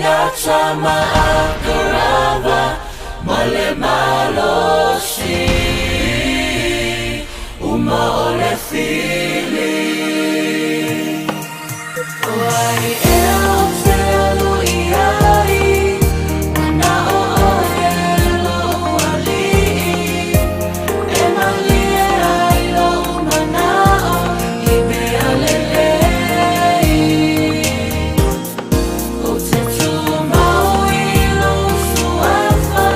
Tama Akarava Ma le malosi Uma o le fili O ai ea o te alu i ai Mana'o oe lo'u ali'i E malie ai lo'u mana'o I mea lelei Ou te tumau i lou suafa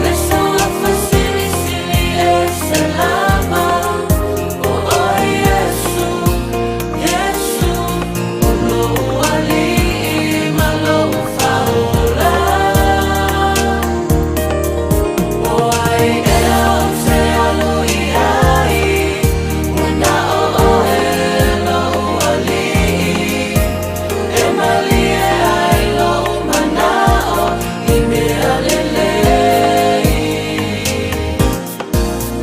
Le suafa silisili ese lava O oe Iesu, Iesu O lo'u ali'i ma lo'u fa'aola O ai ea o te alu i ai Mana'o oe lo'u ali'i E malie ai lo'u mana'o I mea lelei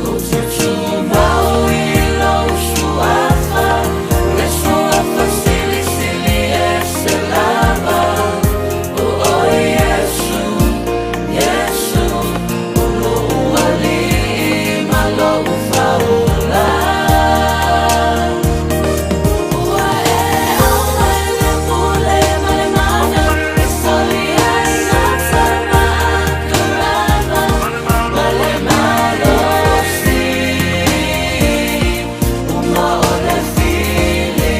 Ou te tumau i lou suafa Le suafa silisili ese lava O oe Iesu, Iesu O lo'u ali'i ma lo'u fa'aola Ua e aumai le pule ma le mana E soli ai nā tama a Ma le malosi Uma o le fili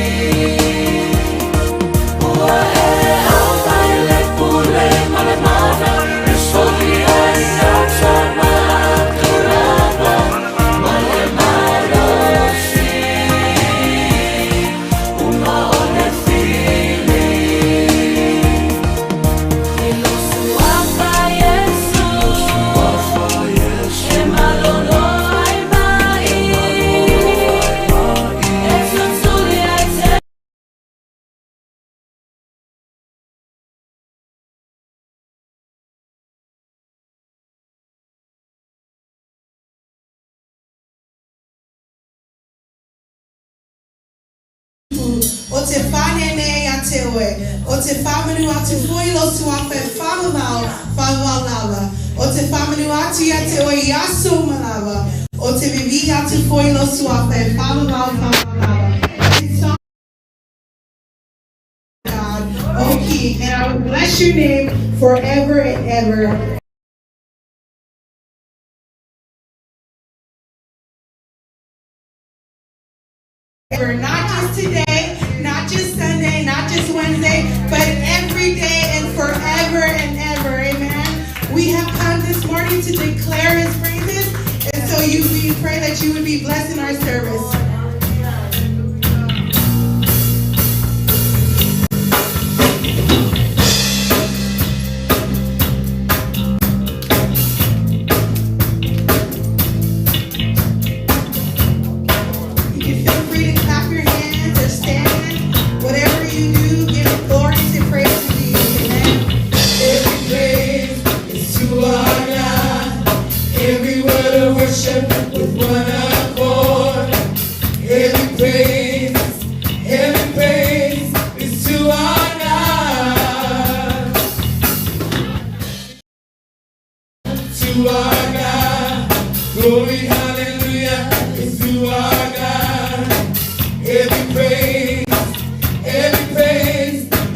Ua e aumai le pule ma le mana E soli ai nā tama a Ma le malosi Uma o le fili I lou suafa Iesu E malolo ai ma'i E tulituli ai te O te fanene ia te oe. O te whamanu atu foi lo suafa e whamawau, whamawau lava. O te whamanu atu ia te oe i aso uma lava. O te vivi atu foi lo suafa e whamawau, whamawau lava. It's God, O King, and I will bless your name forever and ever. Not just today, not just Sunday, not just Wednesday, but every day and forever and ever. Amen. We have come this morning to declare his praises, and so we pray that you would be blessed in our service. You can feel free to clap your hands or stand. Whatever you do, give glory to praise to Jesus. Amen. Every praise is to our God. Every word of worship with one accord. Every praise is to our God. To our God. Glory, hallelujah, is to our God. Every praise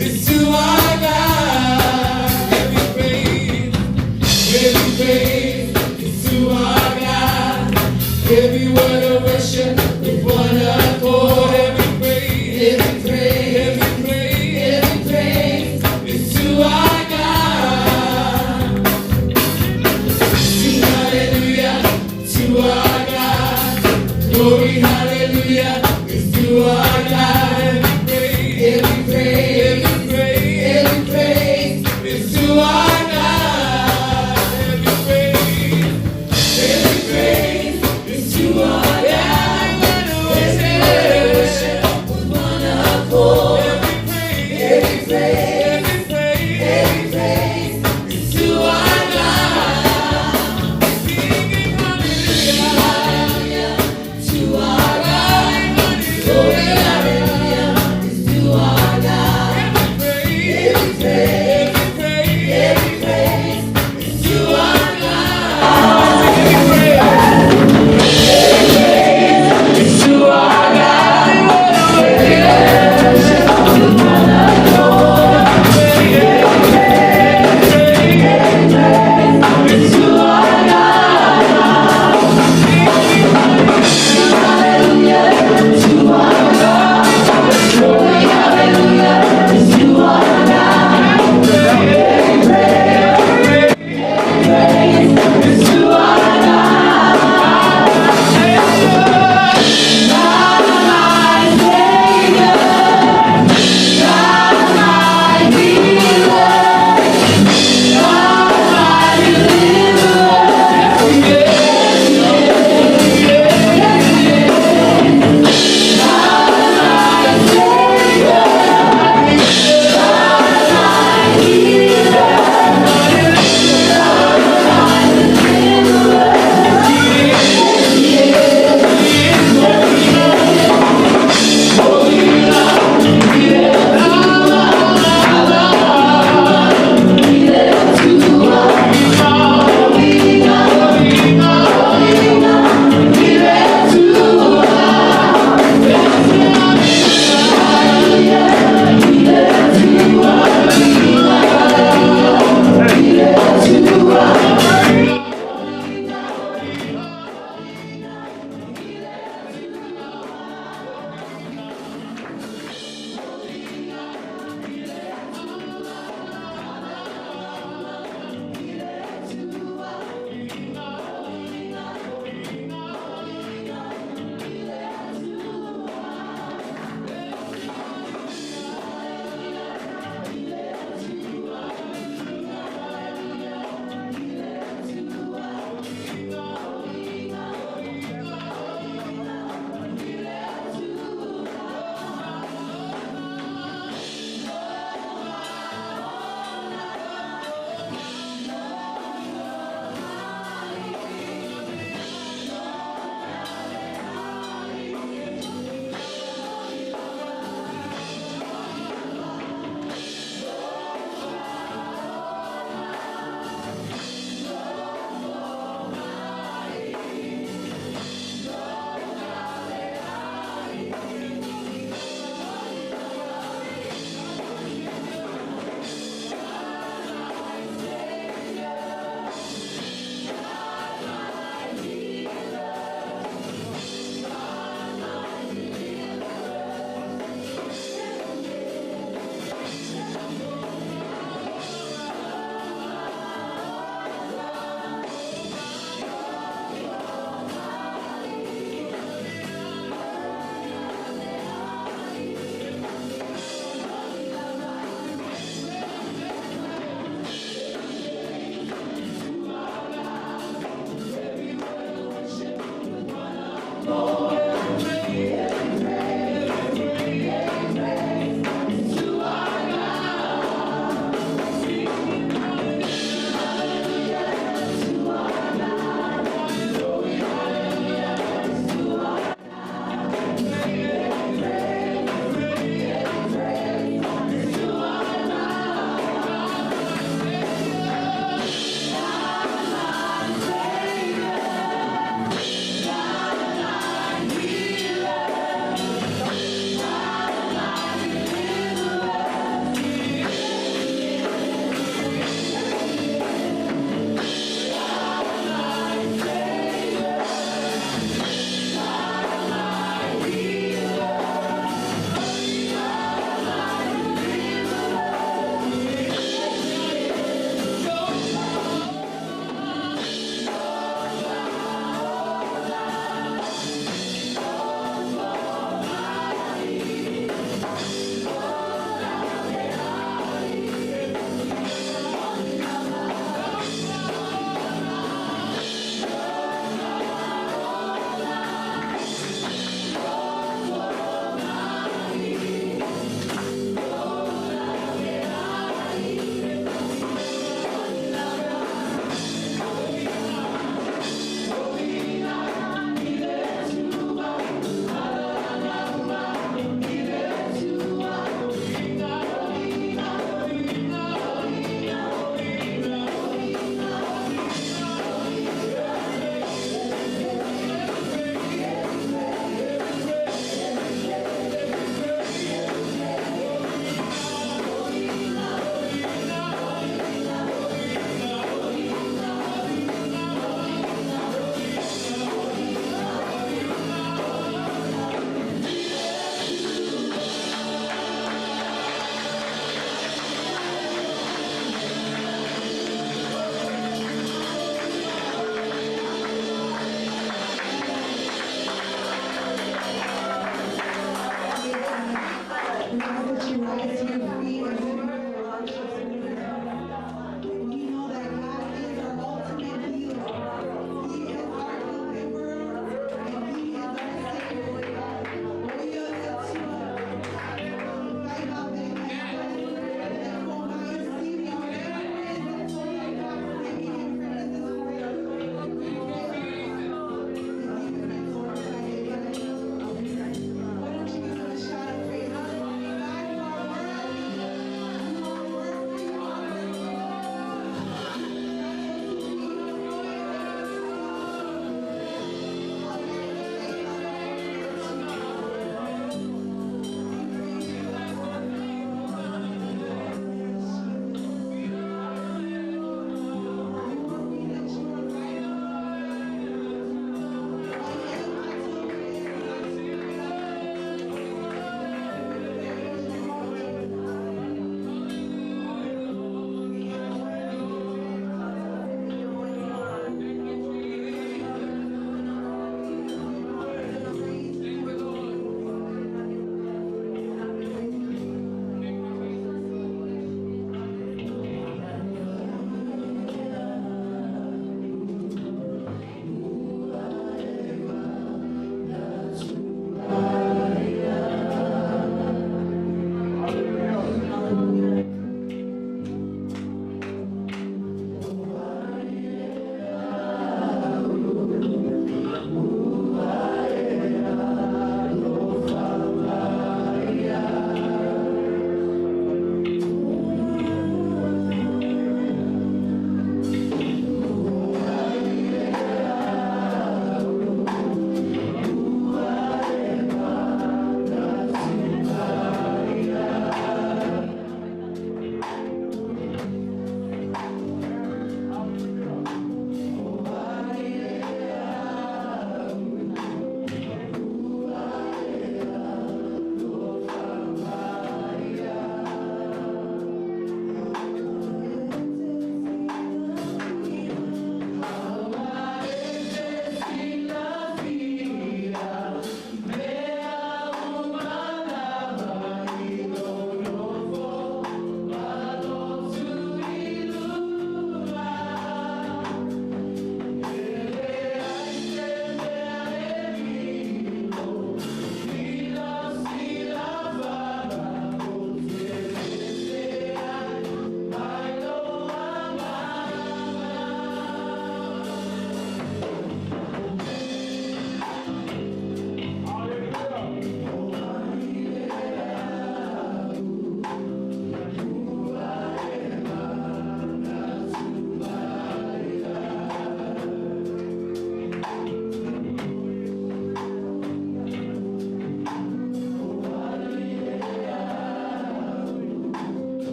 is to our God. Every praise is to our God. Every word of worship with one accord. Every praise, every praise, every praise, every praise is to our God. Sing hallelujah to our God. Glory, hallelujah is to our God. Every praise, every praise, every praise is to our God. Every praise is to our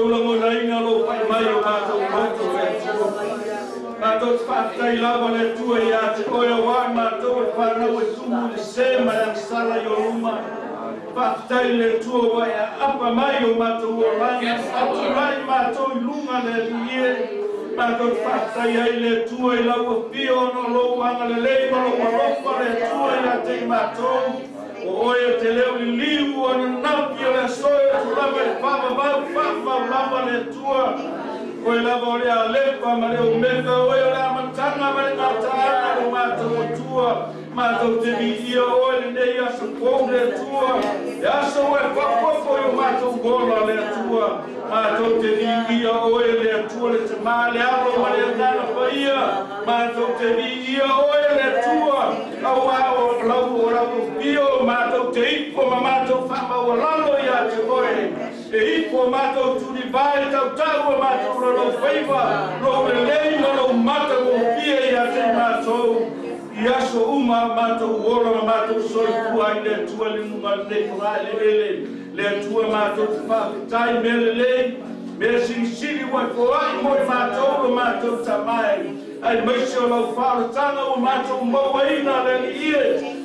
matou lagonaina lou pai mai o matou loto le Atua. Matou te faafetai lava le Atua ia te oe auā matou e fanau e tumu i le sē ma le agasala i o luma. Faafetai i le Atua ua e aapa mai o matou olaga, faatulai matou i luga le Alii e. Matou te faafetai ai le Atua i lau afio ona o lou agalelei ma lou alofa le Atua ia te i matou. O oe e te leo liliu ananafi o le aso e oso lava i le faavavau, faavavau lava le Atua. Oe lava o le Alefa ma le Omega, oe o le amataga ma le gataaga lo matou Atua. Matou te viia oe lenei aso fou le Atua, e aso ua e faaopoopo i o matou ola le Atua. Matou te viia oe le Atua le Tamā, le Alo ma le Agaga Paia. Matou te viia oe le Atua, auā o lau o lau afio matou te ifo ma matou faamaualalo ia te oe. E ifo matou tulivae tautau o matou laloufaiva, lou lelei ma lou matagofie ia te matou. I aso uma matou ola ma matou soifua i le Atua i le luga lenei fagaeleele. Le Atua matou te faafetai mea lelei, mea silisili ua e foai mo i matou lo matou tamai. Aemaise o lau faaolataga ua matou mauaina le Alii e,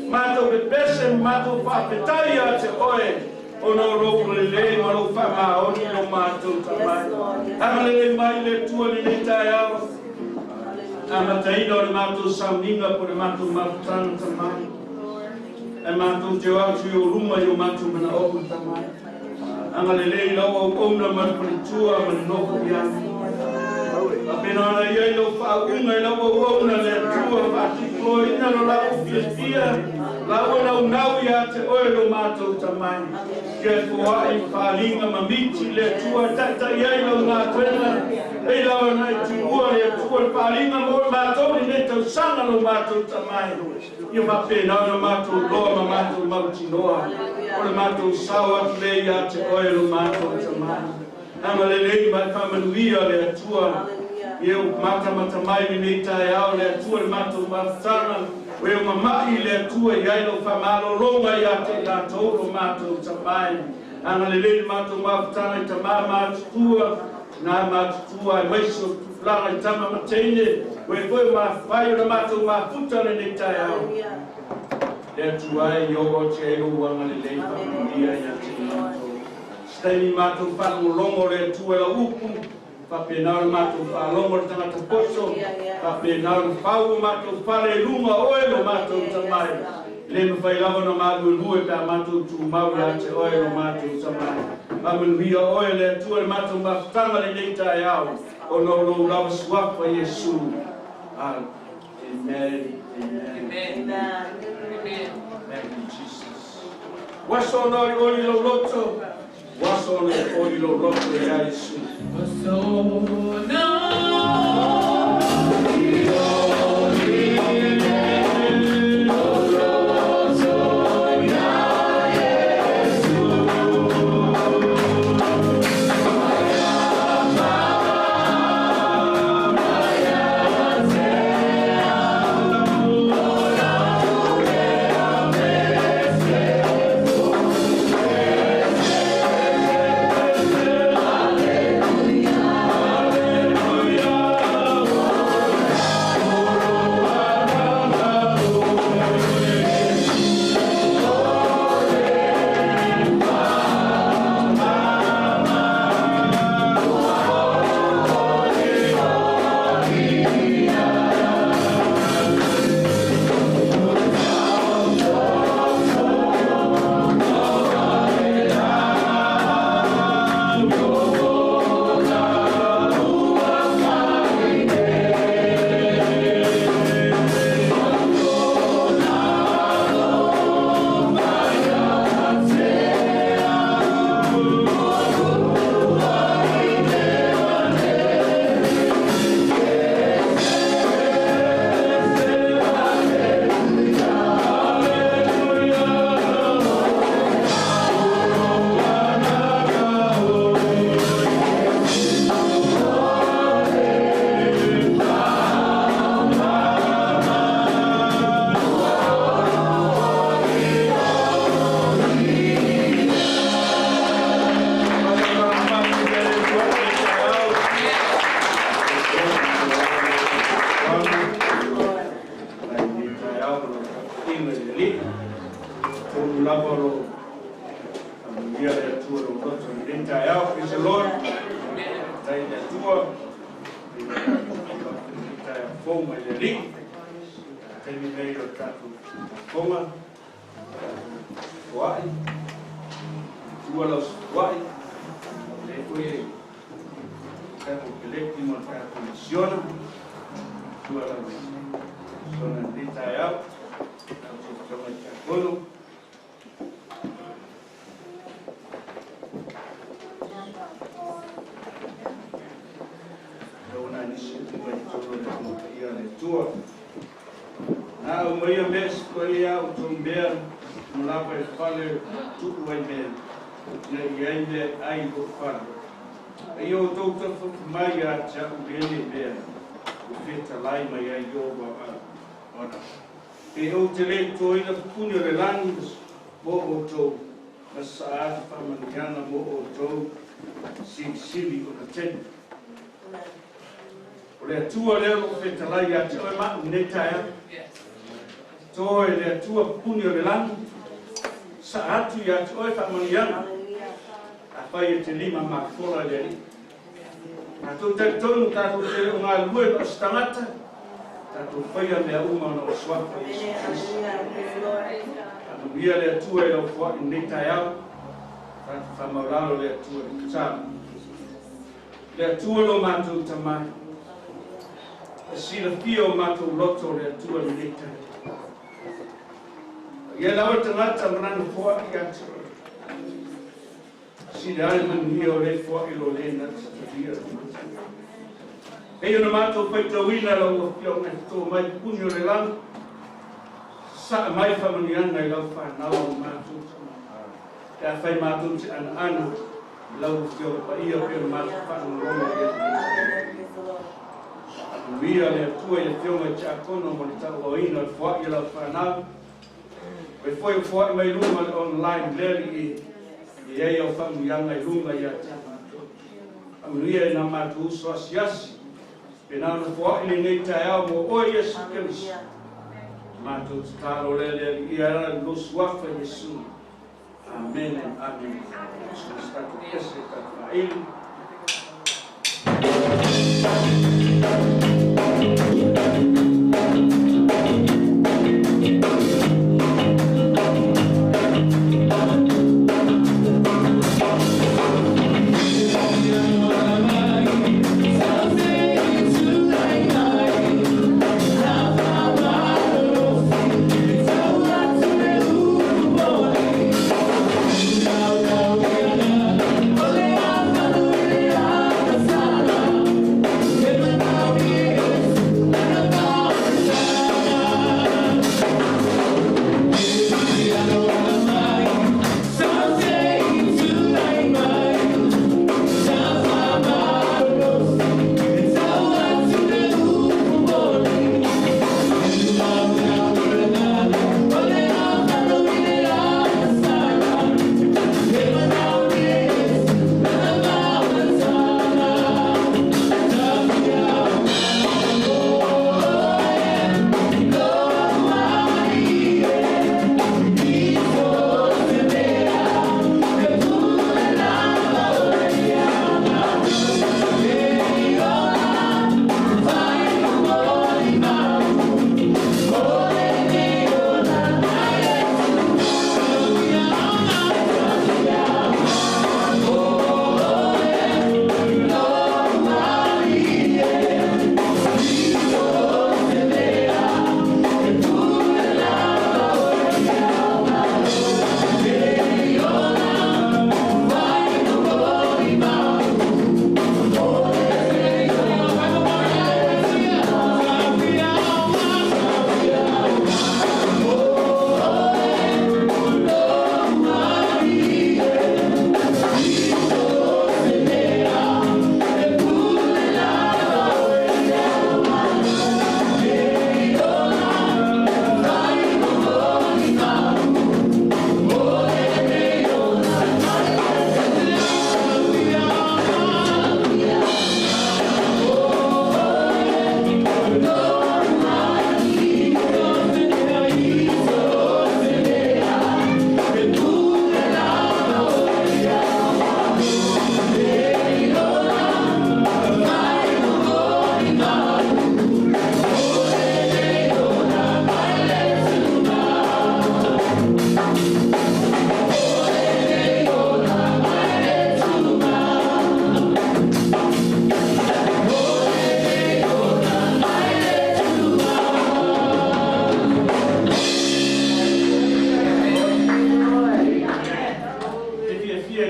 matou pepese ma matou faafetai ia te oe, ona o lou lelei ma lou faamaoni lo matou tamai. Agalelei mai le Atua lenei taeao, amataina o le matou sauniga po le matou mafutaga tamai. Ae matou te o atu i o luma i o matou manaoga tamai. Agalelei lau auauna ma le faletua ma le nofo i ai. Faapena ona i ai lau faauuga i lau auauna le Atua, faatitoina lo lau fiafia, lau naunau ia te oe lo matou tamai. Ia foai faaliga ma miti le Atua e taitai ai lau galuega. Ei lava na e tuua le Atua le faaliga mo i matou lenei tausaga lo matou tamai. Ia faapena ona matou loa ma matou mautinoa. O le matou sao atu lea ia te oe lo matou tamai. Agalelei ma e faamanuia le Atua. Ia matamata mai lenei taeao le Atua le matou mafutaga. O e mamai le Atua i ai lau faamalologa ia te i latou lo matou tamai. Agalelei le matou mafutaga i tamā matutua, na matutua aemaise o tupulaga i tama ma teine. O e foi mafai o le matou mafuta lenei taeao. Le Atua e ia oo atu ai lou agalelei faamanuia ia te i matou. Se taimi matou faalogologo le Atua i lau upu, faapena o le matou faalogo le tagata poto, faapena o le fau o matou fale i luga o oe lo matou tamai. Le mafai lava ona maluelue pe a matou tumau ia te oe lo matou tamai. Faamanuia oe le Atua le matou mafutaga lenei taeao, ona o lou lava suafa Iesu. Amen. Amen. Amen. Amen. Thank you, Jesus. Waso ona olioli lou loto. Waso ona olioli lou loto ia Iesu. Hallelujah. loto i lenei taeao. Praise the Lord. Faafetai i le Atua i lenei taeao fou mai le Alii. Taimi nei o le tatou fofoga, tatou foai, tua lau foai, lea foi e tatou peleki mo le tatou misiona, tua lau misiona i lenei taeao, tatou afioga i tiakono. Lau na nisi uma i totonu o le Atunuu Paia a le Atua. Na aumaia mea se ia o mea ma lava e fale tuu ai mea, ina ia ai mea ai i lou fale. A ia outou tafafu mai ia te au lenei mea, ua fetalai mai ai Ieova ona. Pe ou te le totoina pupuni o le lagi mo outou, ma sasaa atu faamanuiaga mo outou silisili ona tele. O le Atua lea o loo fetalai ia te oe ma au i lenei taeao. Toe le Atua pupuni o le lagi, saa atu ia te oe faamanuiaga. Afai e te lima mafola i le Alii. Tatou talitonu tatou te le o galulue ma o se tagata, tatou faia mea uma ona o le suafa o Iesu Keriso. Faamanuia le Atua i lau foai i lenei taeao. Tatou faamaulalo le Atua i le tatalo. Le Atua lo matou tamai, e silafia o matou loto le Atua i lenei taeao. Ia lava le tagata ma lana foai ia te oe. Sili lava le manuia o le foai lo le na te talia. Pei ona matou faitauina lau afioga e toto mai pupuni o le lagi, sasaa mai faamanuiaga i lau fanau o matou tamai. Pe afai matou te anaana lau afioga paia pe ona matou faalogologo i ai. Faamanuia le Atua i le afioga i tiakono mo le tauaoina o le foai o lau fanau. Oe foi o foai mai luga o le online lea i i ai au faamanuiaga i luga ia te matou. Faamanuia i nā matou uso asiasi. Pe na ona foai lenei taeao mo oe Iesu Keriso. Matou tatalo lea le Alii ia ala i lou suafa Iesu. Amene, amene. So tatou pese tatou faaili.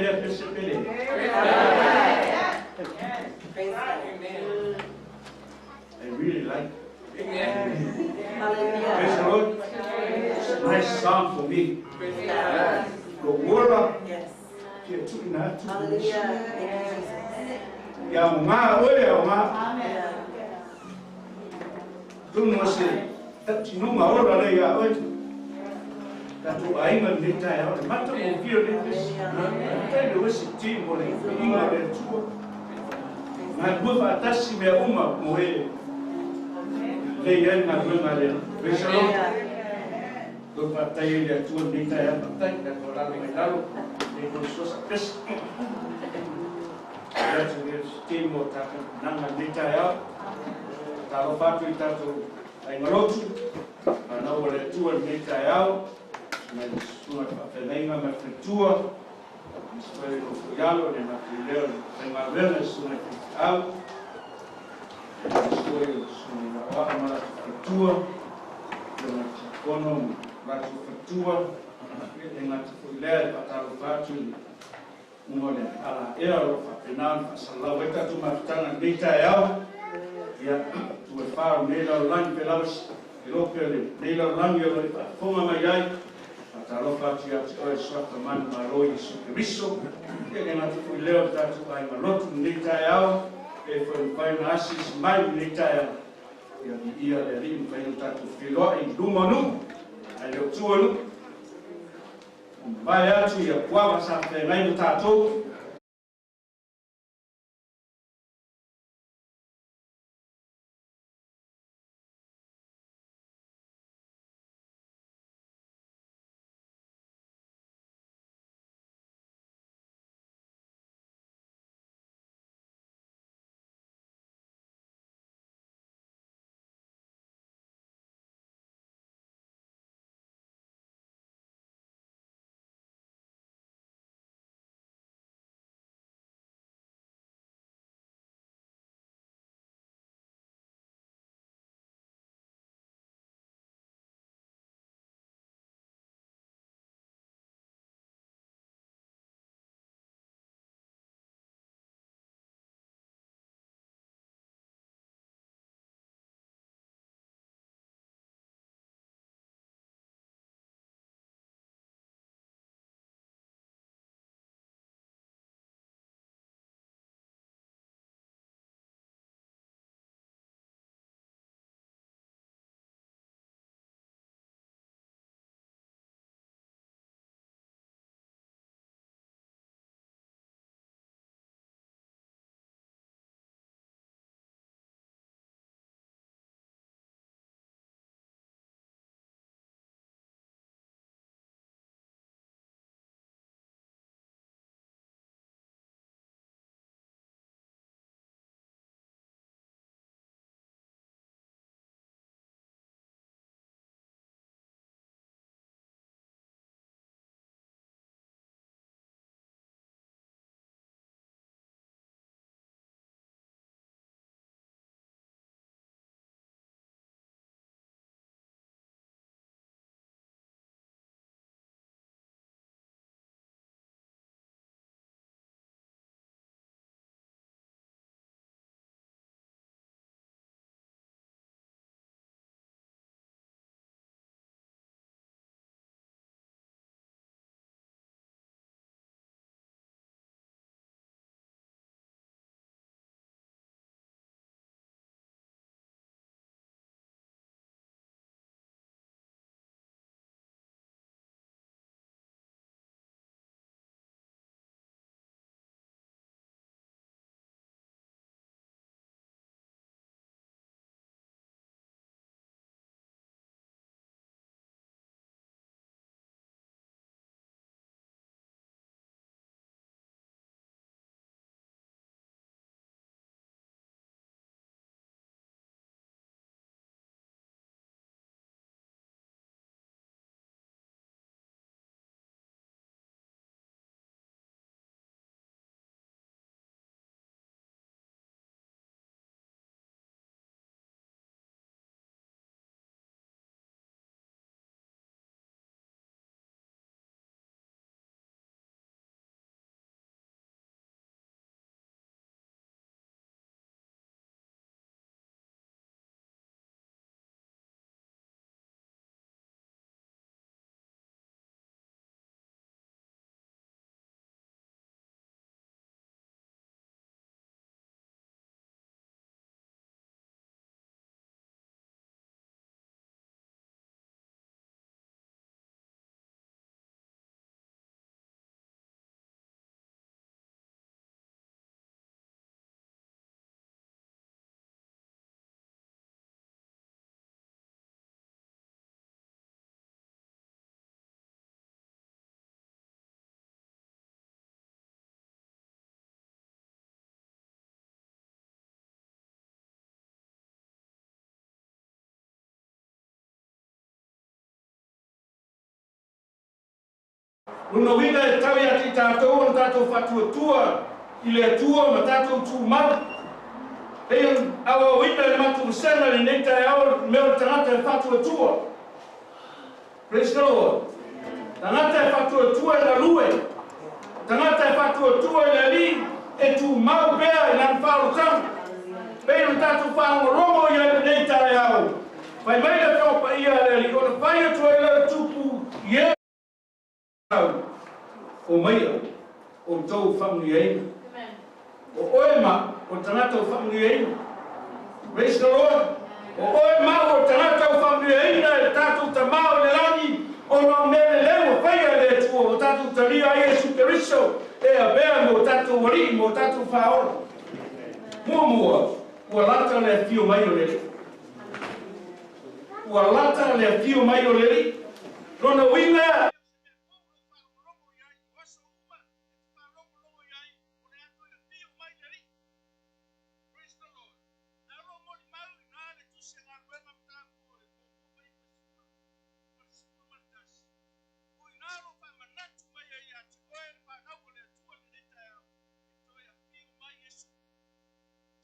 lea pese pele. Praise God. I really like it. Hallelujah. Praise the Lord. It's a nice song for me. Praise God. Lo ora Yes. kia tuina atu. Hallelujah. Thank you, Jesus. Ia mo ngā oe o ngā. Yeah. Tunu se tatinunga ora le ia oe. Tatu ainga ni tai au. Mata mo fio le pesi. Tai le wesi ti mo le inga le tua. Ngā bua whaatasi mea uma mo e. Le ia ngā ruenga le. Praise the Lord. Lo whaatai le atua ni tai au. Tai ka tō lalo mai lalo. Le ko sosa pesi. Atu le ti mo tātou nanga ni tai au. Talo whatu i tātou ai ngalotu. Nā o le atua ni tai au. Mai le sunga whawheneinga mai whentua. Soi lo fuialo le na leo le whainga sunga i au. Soi lo sunga wa ma la whentua. Le na kono ratu whentua. Le ngā te fuilea i patalo whatu i unga le ala ea ro whawhenan whasalau e tatu mafutanga nei tai au. Ia, tu e whāro nei lau langi pe lawas, e lope le nei lau langi o le whaafonga mai ai. Talofa atu ia te oe suata manu maro Isu Keriso. Ia le ngā te fuileo tatu ai malotu nei tai au. E whai mpai na asis mai nei tai au. Ia ni ia le ri mpai no tatu whiloa i luma nu. Ai leo tua nu. Mai atu ia kuawa sa whengai no tātou. Lona uiga e tatau ia te i tatou ona tatou faatuatua i le Atua ma tatou tumau. Pei ona auauina e le matou vasega i lenei taeao o le mea o le tagata e faatuatua. Praise the Lord. Tagata e faatuatua e galue. Tagata e faatuatua i le Alii e tumau pea i lana faaolataga. Pei ona tatou faalogologo i ai i lenei taeao, fai mai le Afioga Paia a le Alii ona fai atu ai lea o le Tupu i e omaia outou faamanuiaina. O oe ma o le tagata ua faamanuiaina. Praise the Lord. O oe ma o le tagata ua faamanuiaina e le tatou Tama o le lagi ona o mea lelei ua faia e le Atua ua tatou talia ai Iesu Keriso e avea mo tatou Alii mo tatou Faaola. Muamua, ua lata le afio mai o le Alii. Ua lata le afio mai o le Alii. Lona uiga,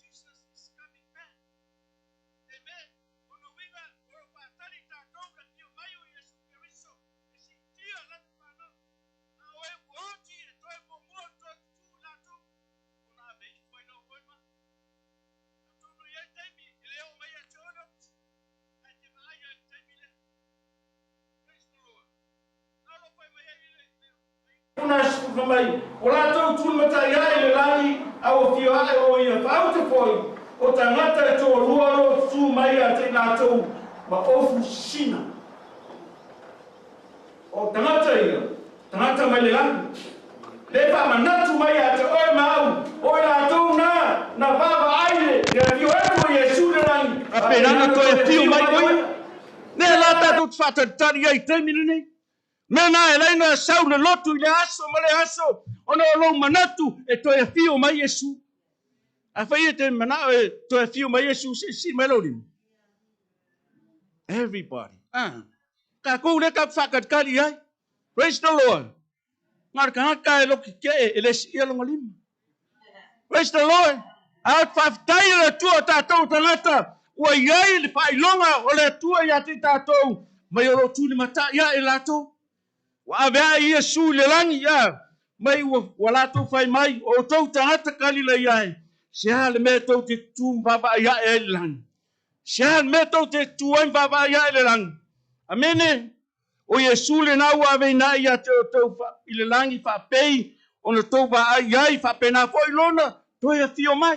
Jesus is coming back. Amen. Lona uiga, o lo o faatali tatou i le afio mai o Iesu Keriso e siitia lana fanau. A o e ua oti e toe muamua ona toe tutū i latou, ona ave ifo ai loa oe ma. Atonu e i ai taimi e le oo mai ia te oe le oti, ae e te vaai lava i le taimi lea. Praise the Lord. Na o lo o fai mai ai le, le, Una fai mai, o latou tuli matai ae i le lagi, a ua fia ae o ia faauta foi, o tagata e toalua o lo o tutū mai ia te i latou ma ofu sisina. O tagata ia, tagata mai le lagi. Le faamanatu mai ia te oe ma au, o i latou na, na vaavaai le afio atu o Iesu i le lagi. Faapena ona toe afio mai o ia. Lea la tatou te faatalitali ai i le taimi lenei. Mea na e ala ai ona sau le lotu i le aso ma le aso, ona o lou manatu e toe afio mai Iesu. Afai e te manao e toe afio mai Iesu, siisii mai lou lima. Everybody. Ah. Tatou lea tatou te faatalitali i ai. Praise the Lord. Na o le tagata e loto tetee e le siia lona lima. Praise the Lord. A o te faafetai i le Atua o tatou tagata ua i ai le faailoga o le Atua ia te i tatou mai o lo o tulimatai ae latou. Ua ave ae Iesu i le lagi, ia, mai ua, ua latou fai mai, o outou tagata Kalilaia e, se a le mea tou te tutū ma vaavaai ae ai i le lagi? Se a le mea tou te tutū ai ma vaavaai ae i le lagi? Amene! O Iesu lena ua aveina ai ia te outou i le lagi faapei ona tou vaai i ai, faapena foi lona toe afio mai.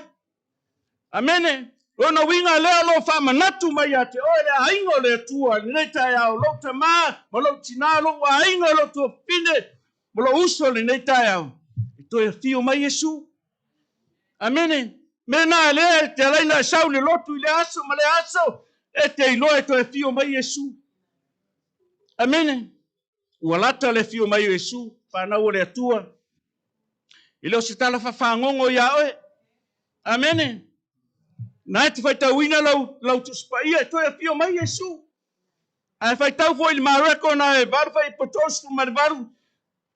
Amene! Lona uiga lea o lo o faamanatu mai ia te oe le aiga o le Atua i lenei taeao, lou tama ma lou tina, lou aiga, lou tuafafine ma lou uso i lenei taeao, e toe afio mai Iesu. Amene! Mea na lea e te ala ai ona e sau i le lotu i lea aso ma lea aso, e te iloa e toe afio mai Iesu. Amene! Ua lata le afio mai o Iesu, fanau o le Atua. E le o se tala faafagogo ia oe. Amene! Na e te faitauina lau, lau Tusi Paia e toe afio mai Iesu. Ae faitau foi i le Mareko na e 8:38,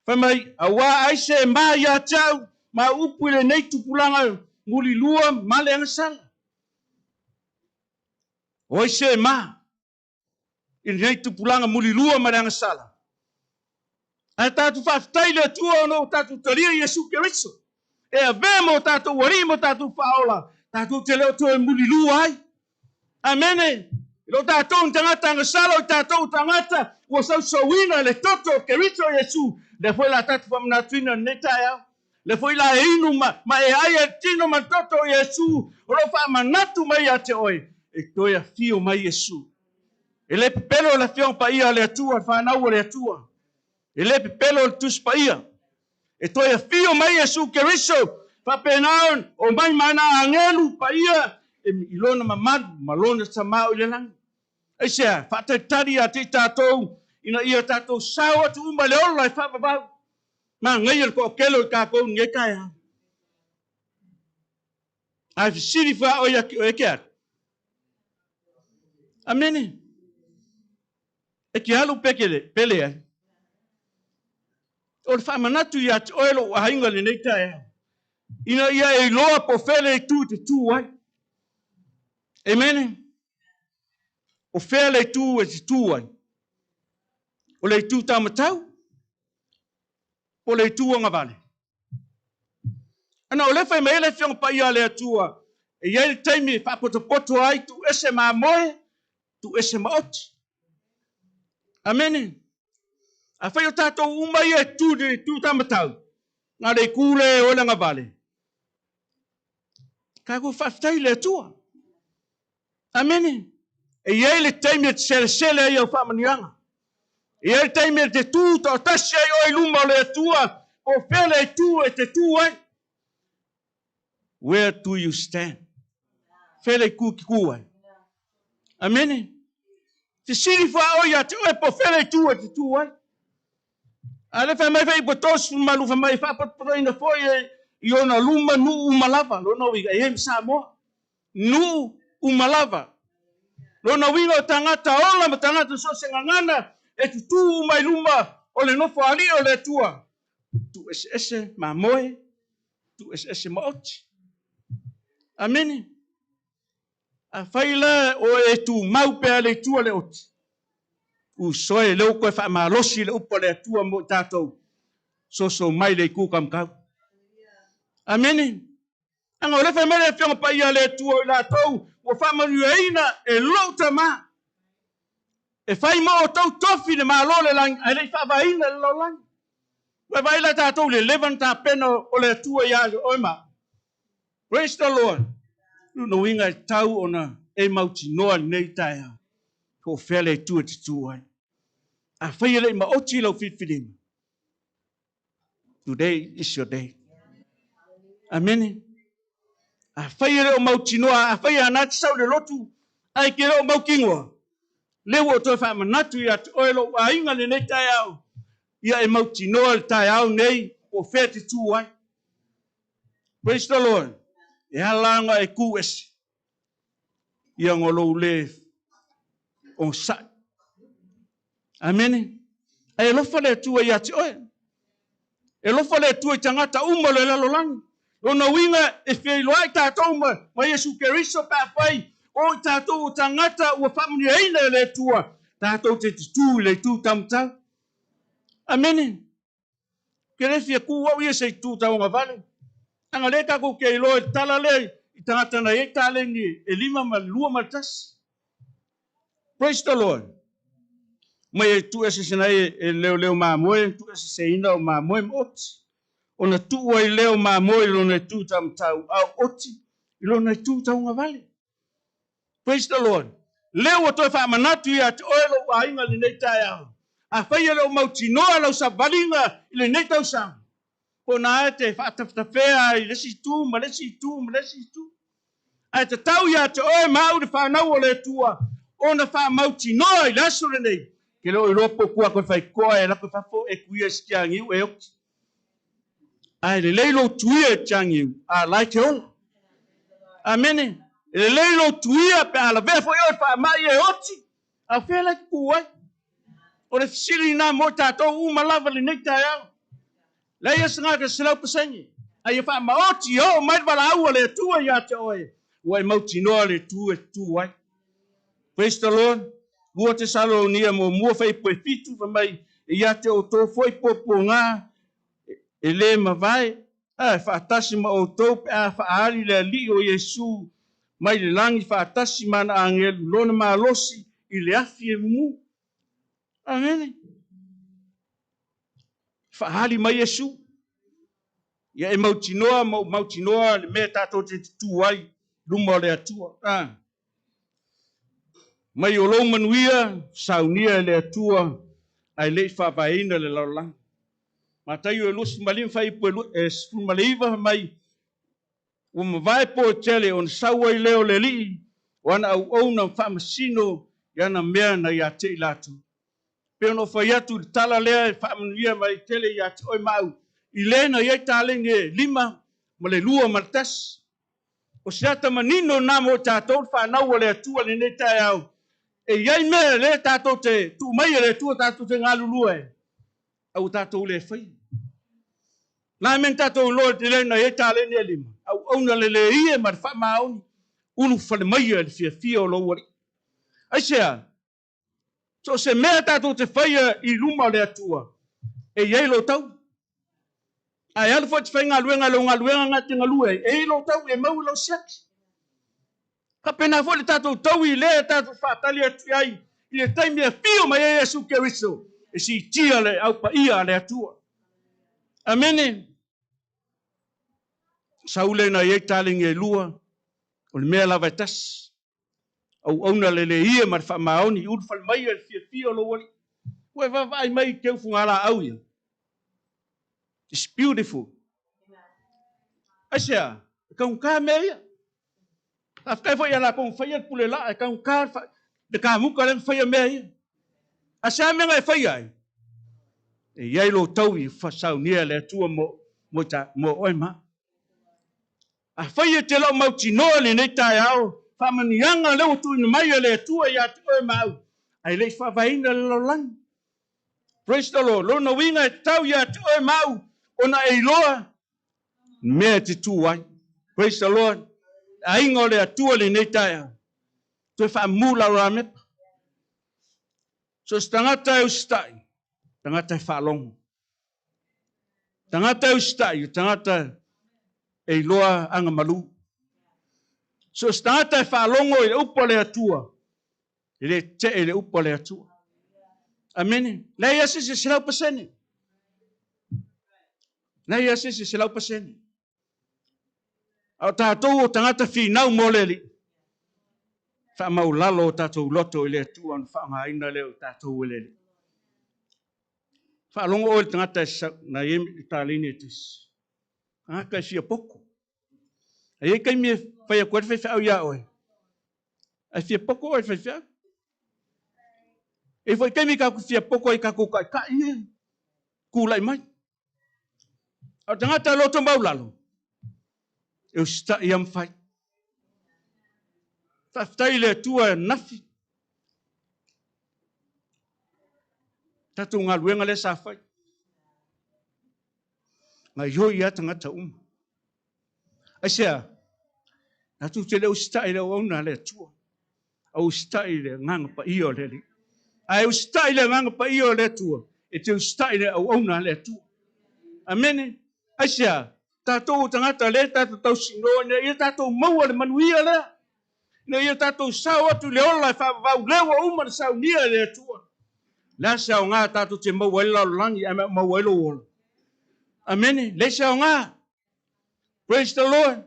fai mai, Auā aise e ma ia te au, ma upu i lenei tupulaga mulilua ma le agasala. O aise e ma i lenei tupulaga mulilua ma le agasala. Ae tatou faafetai i le Atua ona ua tatou talia Iesu Keriso e avea ma o tatou Alii ma o tatou Faaola, tatou te le o toe mulilua ai. Amene! E le o tatou ni tagata agasala, o tatou o tagata ua sausauina le toto o Keriso Iesu. Lea foi la tatou faamanatuina i lenei taeao. Lea foi la e inu ma, ma e ai e le tino ma le toto o Iesu, o lo o faamanatu mai ia te oe, e toe afio mai Iesu. E le pepelo le Afioga Paia a le Atua, le fanau a le Atua. E le pepelo le Tusi Paia. E toe afio mai Iesu Keriso, faapena ona omai ma ana agelu paia i lona mamalu ma lona tamao i le lagi. Aisea? Faatalitali ia te i tatou ina ia tatou sao atu uma i le ola e faavavau. Manaia le toatele o i tatou i lenei taeao. Ae fesili foi a oe ia te oe, e te alu? Amene. E te alu pe te, pe leai. O le faamanatu ia te oe lou aiga i lenei taeao, ina ia e iloa po o fea le itu e te tu ai. Amene. O fea le itu e te tu ai? O le itu taumatau? Po o le itu agavale? Ana o lea fai mai ai le Afioga Paia a le Atua, e i ai le taimi e faapotopoto ai, tuu ese mamoe, tuu ese maoti. Amene. Afai o tatou uma ia e tu i le itu taumatau, na o le itu lea e o le agavale, tatou faafetai i le Atua. Amene. E i ai le taimi e te selesele ai au faamanuiaga. E i ai le taimi e te tu toatasi ai oe i luma o le Atua, po o fea le itu e te tu ai. Where do you stand? Fea le itu e te tu ai? Amene. Fesili faaoe ia te oe po o fea le itu e te tu ai. A le fai mai fai po 32 fai mai faapotopotoina foi e i ona luma nuu uma lava. Lona uiga e i ai ma Samoa. Nuu uma lava. Lona uiga o tagata ola ma tagata so o se gagana e tutū uma i luma o le nofo alii o le Atua. Tuueseese mamoe, tuueseese maoti. Amene. Afai la o e tumau pea le itu a le oti, usoe lea ua toe faamalosi le upu a le Atua mo i tatou, soso mai le itu kamakau. Amene. Leaga o lea fai mai le Afioga Paia a le Atua o i latou ua faamanuiaina e lou Tama, e fai mo outou tofi le Malo o le lagi, ae le i faavaeina le lalolagi. Ua vaai la tatou i le leva na tapena o le Atua ia oe ma au. Praise the Lord. Lona uiga e tau ona e mautinoa lenei taeao po o fea le itu e te tu ai. Afai e le i maoti lau filifiliga, today is your day. Amene. Afai e le o mautinoa, afai e ana te sau i le lotu, ae ke le o mautinoa, lea ua ou toe faamanatu ia te oe lou aiga lenei taeao, ia e mautinoa le taeao nei po o fea te tu ai. Praise the Lord. E ala ona e kū ese ia ona o lou lē onosai. Amene. Ae alofa le Atua ia te oe. E alofa le Atua i tagata uma o le lalolagi. Lona uiga e feiloai tatou ma, ma Iesu Keriso pe afai o i tatou o tagata ua faamanuiaina e le Atua, tatou te tutū i le itu taumatau. Amene. Ke le fia ku au ia se itu tauagavale. Leaga lea tatou te iloa i le tala lea i tagata na i ai taleni e 5 ma le 2 ma le 1. Praise the Lord. Mai e tuueseseina ai e leoleo mamoe, tuueseseina o mamoe ma oti. Ona tuu ai lea o mamoe i lona itu taumatau, a o oti i lona itu tauagavale. Praise the Lord. Lea ua toe faamanatu ia te oe lou aiga i lenei taeao. Afai e le o mautinoa lau savaliga i lenei tausaga, po na e te faatafetafea ai i le isi itu ma le isi itu ma le isi itu. Ae tatau ia te oe ma au le fanau o le Atua ona faamautinoa i le aso lenei, ke le o iloa po kua koe faikoa e lako i fafo e kuia i si tiagiu e oti. Ae lelei lou tuia e tiagiu, a la e te ola. Amene. E lelei lou tuia pe a lavea foi oe i faamai e oti, a o fea la e te tu ai? O le fesili lena mo i tatou uma lava lenei taeao. Leai e se gata 100%, a ia faamaoti ia oo mai le valaau a le Atua ia te oe, ua e mautinoa le itu e tu ai. Praise the Lord. 2 Tesalonia muamua faipu e 7, fai mai, e ia te outou foi puapuaga e lē mavae, a e faatasi ma outou pe a faaali le Alii o Iesu mai le lagi faatasi ma ana agelu lona malosi i le afi e mumu. Amene. Faaali mai Iesu. Ia e mautinoa ma ou mautinoa le mea tatou te tutū ai luma o le Atua. A. Mai o lou manuia, saunia e le Atua, ae le i faavaeina le lalolagi. Mataio e 25 fuaiupu e 19 mai, ua mavae po e tele ona sau ai lea o le Alii o ana auauna ma faamasino i ana mea na ia te i latou. Pei ona ou fai atu i le tala lea e faamanuia mai tele ia te oe ma au, i le na i ai taleni e 5 ma le 2 ma le 1. O se ata manino lena mo i tatou le fanau a le Atua i lenei taeao, e i ai mea lea tatou te tuu mai e le Atua tatou te galulue ai, a ua tatou le faia. La mea na tatou iloa i le tele na i ai taleni e lima, auauna lelei e ma le faamaoni, ulufale maia i le fiafia o lou Alii. Aisea? So o se mea tatou te faia i luma o le Atua, e i ai lou tau. A e alu foi e te faigaluega i lau galuega na e te galue ai, e i ai lou tau e mau i lau siaki. Faapena foi le tatou taui lea e tatou faatali atu i ai i le taimi e afio mai ai Iesu Keriso e siitia le au paia a le Atua. Amene. Sau lea na i ai taleni e lua, o le mea lava e tasi. Auauna le le ia ma le faamaoni, ulufale mai e le fiafia o lou Alii. Ua e vaavaai mai i teu fugalaau ia. It's beautiful. Aisea? E taugata mea ia. Faafetai foi ia latou na faia le pule laa, e taugata le kamuta lea na faia mea ia. A se a mea na e faia ai? E i ai lou taui e saunia e le Atua mo, mo, ta, mo oe ma. Afai e te le o mautinoa i lenei taeao, faamanuiaga lea ua tuuina mai e le Atua ia te oe ma au, ae le i faavaeina le lalolagi. Praise the Lord. Lona uiga e tatau ia te oe ma au ona e iloa mea e te tu ai. Praise the Lord. Le aiga o le Atua lenei taeao. Toe faamu lau ramepa. So se tagata e usitai, tagata e faalogo. Tagata e usitai, tagata e iloa aga malu. So se tagata e faalogo i le upu a le Atua, e le tetee i le upu a le Atua. Amene. Leai lava se isi e 100%. Leai lava se isi e 100%. A o tatou o tagata finau mo le Alii, faamaulalo o tatou loto i le Atua ona faaaogaina lea o tatou e le Alii. Faalogo oe i le tagata e sau, na i ai taleni e tasi. Tagata e fia poto. E i ai taimi e fai atu ai le faifeau ia oe, ae fia poto oe i le faifeau. E i ai foi taimi tatou te fia poto ai i tatou taitai ia e tulai mai. A o tagata e loto maulalo, e usitai ia ma fai. Faafetai i le Atua e nafi. Tatou galuega lea sa fai. Gaioi lava tagata uma. Aisea? Tatou te le usitai i le auauna a le Atua, a usitai i le Agaga Paia o le Alii. A e usitai i le Agaga Paia o le Atua, e te usitai i le auauna a le Atua. Amene. Aisea? Tatou o tagata lea tatou tausinoa ina ia tatou maua le manuia lea, ina ia tatou sao atu i le ola e faavavau lea ua uma le saunia e le Atua. Le a se aoga tatou te maua ai le lalolagi ae maua ai lou ola? Amene. Leai se aoga. Praise the Lord.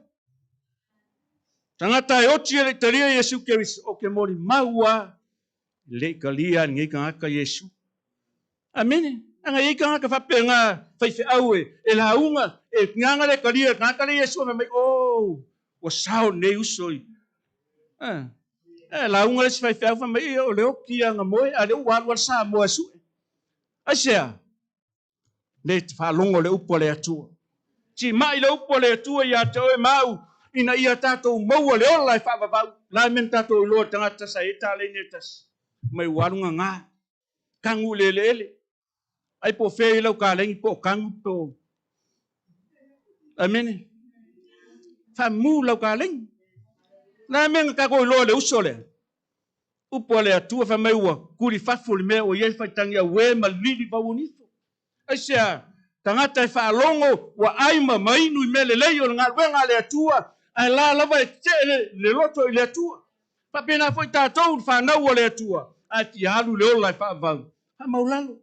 Tagata e oti e le i talia Iesu Keriso, o ke molimau a le i talia lenei tagata Iesu. Amene. Ana i ai tagata faapena faifeau e, e lauga, e gagana le talia e tagata le Iesu, fai mai, oh, ua sao lenei uso i. Eh, eh, lauga le isi faifeau fai mai, o le oti ia na moe, a le ua alu a le Samoa e sue. Aisea? Le faalogo le upu a le Atua. Timai le upu a le Atua ia te oe ma au, ina ia tatou maua le ola e faavavau. La e mea na tatou iloa le tagata sa i ai taleni e tasi, mai ua alu gagā, kagu i le eleele. Ai po o fea i lau kaleni po o kagu po o. Amene. Faamu lau kaleni. La e mea na tatou iloa le uso lea. Upu a le Atua fai mai ua kuli fafo le mea ua i ai faitagi auē ma lili vauonifo. Aisea? Tagata e faalogo ua ai ma mainu i mea lelei o le galuega a le Atua, ae la lava e tetee le, le loto i le Atua. Faapena foi tatou le fanau a le Atua, ae fia alu le ola e faavavau. Faamaulalo.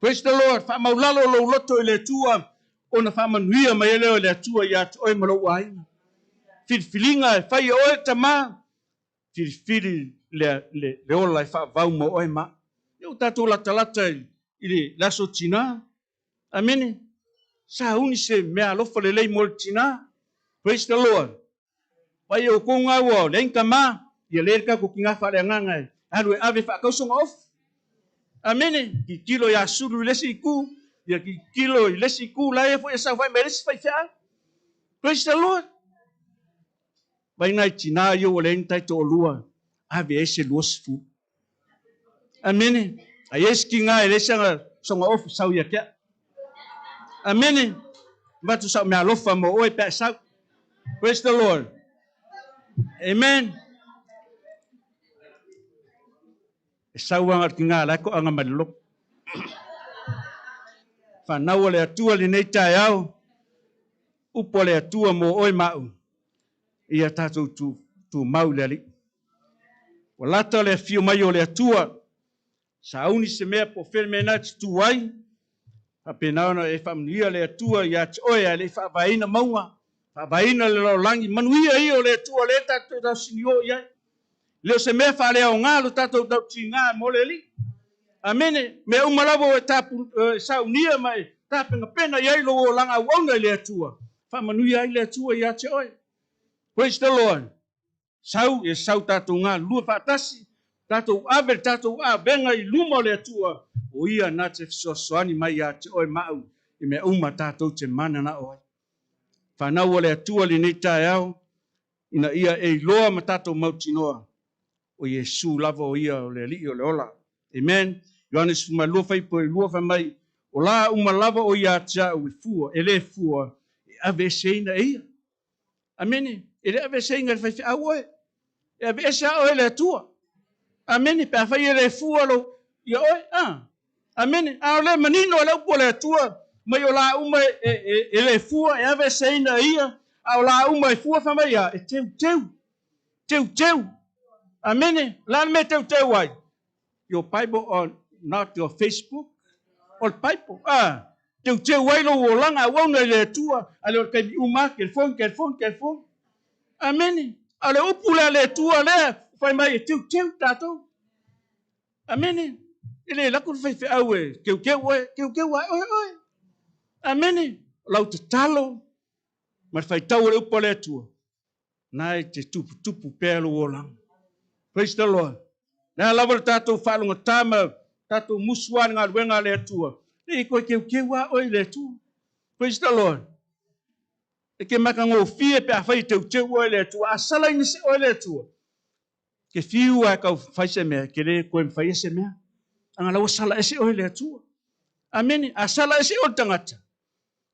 Praise the Lord. Faamaulalo lou loto i le Atua, ona faamanuia mai ai lea o le Atua ia te oe ma lou aiga. Filifiliga e fai e oe tama, filifili le, le, le ola e faavau mo oe ma. Ia ua tatou latalata i, i le, le aso tinā. Amene. Sauni se mea alofa lelei mo le tinā. Praise the Lord. Vai e outou ngā ua leai ni tamā, ia le le tatou tinā faaleagaga e alu e ave faatausoga ofu. Amene. Tilotilo ia sulu i le isi itu, ia tilotilo i le isi itu, la ia foi e saofai mai le isi faifeau. Praise the Lord. Vai nai tinā ia ua leai ni taitoalua, ave ai se 20. Amene. A i ai se tinā e leai sana soga ofu, sau ia te au. Amene. Avatu sa'u meaalofa mo oe pe a e sau. Praise the Lord. Amen. E sau aga le tiga la e to'aga mai le loto. Fanau a le Atua lenei taeao, upu a le Atua mo oe ma a'u, ia tatou tumau i le Alii. Ua lata le afio mai o le Atua, sauni se mea po o fea le mea na e te tu ai, faapena ona e faamanuia le Atua ia te oe ae le i faavaeina mauga, faavaeina le lalolagi, manuia ia o le Atua lea tatou te tausiniō i ai. E le o se mea faaleaoga lo tatou tautiga mo le Alii. Amene. Mea uma lava ua e tapu, e saunia ma e tapenapena i ai lou olaga auauna i le Atua, faamanuia ai le Atua ia te oe. Praise the Lord. Sau, ia sau tatou galulue faatasi, tatou ave le tatou avega i luma o le Atua, o Ia na te fesoasoani mai ia te oe ma au i mea uma tatou te mananao ai. Fanau a le Atua lenei taeao, ina ia e iloa ma tatou mautinoa, o Iesu lava o Ia o le Alii o le ola. Amen. Ioane 12 fuaiupu 2 fai mai, O la uma lava o ia te a'u e fua, e le fua, e aveeseina e ia. Amene. E le aveeseina e le faifeau oe. E aveese a oe e le Atua. Amene. Pe afai e le fua lo ia oe. Ah. Amene. A o le manino o le upu a le Atua, mai o la uma e le fua, e aveeseina e ia, a o la uma e fua, fai mai a, e teuteu. Teuteu. Amene. O le a le mea e teuteu ai? Your Bible or not your Facebook? O le Bible. Ah. Teuteu ai lou olaga auauna i le Atua, a le o le taimi uma lava, telefoni, telefoni, telefoni. Amene. A o le upu lea a le Atua lea, fai mai e teuteu tatou. Amene. E le alu atu le faifeau e teuteu oe, teuteu lava e oe oe. Amene. O lau tatalo ma le faitau o le upu a le Atua, na e te tuputupu pea lou olaga. Praise the Lord. Le a lava le tatou faalogata ma tatou musu lava i le galuega a le Atua, e i koe teuteu lava oe i le Atua. Praise the Lord. E te matagofie pe afai e teuteu oe e le Atua, a salaina se oe e le Atua, Ke fiu a e kau fai se mea, ke le koe mawhai e se mea. Anga lau sala ese oe le Atua. Amene. A sala ese oe le tagata,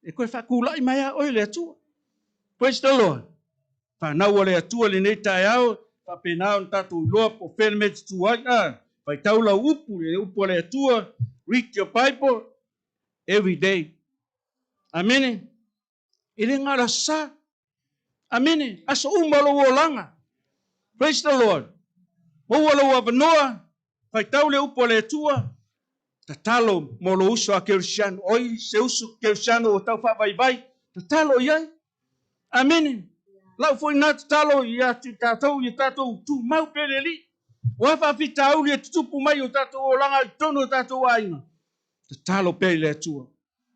e koe whakūla'i mai a oe le Atua. Praise the Lord. Whanau a le Atua lenei taeao, faapena ona tatou iloa po o fea le mea e te tu ai, a, faitau lau upu, le upu a le Atua, read your Bible every day. Amene. E le na o le aso sa. Amene. Aso uma o lou olaga. Praise the Lord. Maua lou avanoa, faitau le upu a le Atua, tatalo mo lou uso a Kerisiano. Oi, se uso Kerisiano ua tau faavaivai, tatalo i ai. Amene. Lau foi na tatalo ia te tatou, ia tatou tumau pea le Alii. O a faafitauli e tutupu mai o tatou olaga i totonu o tatou aiga, tatalo pea i le Atua.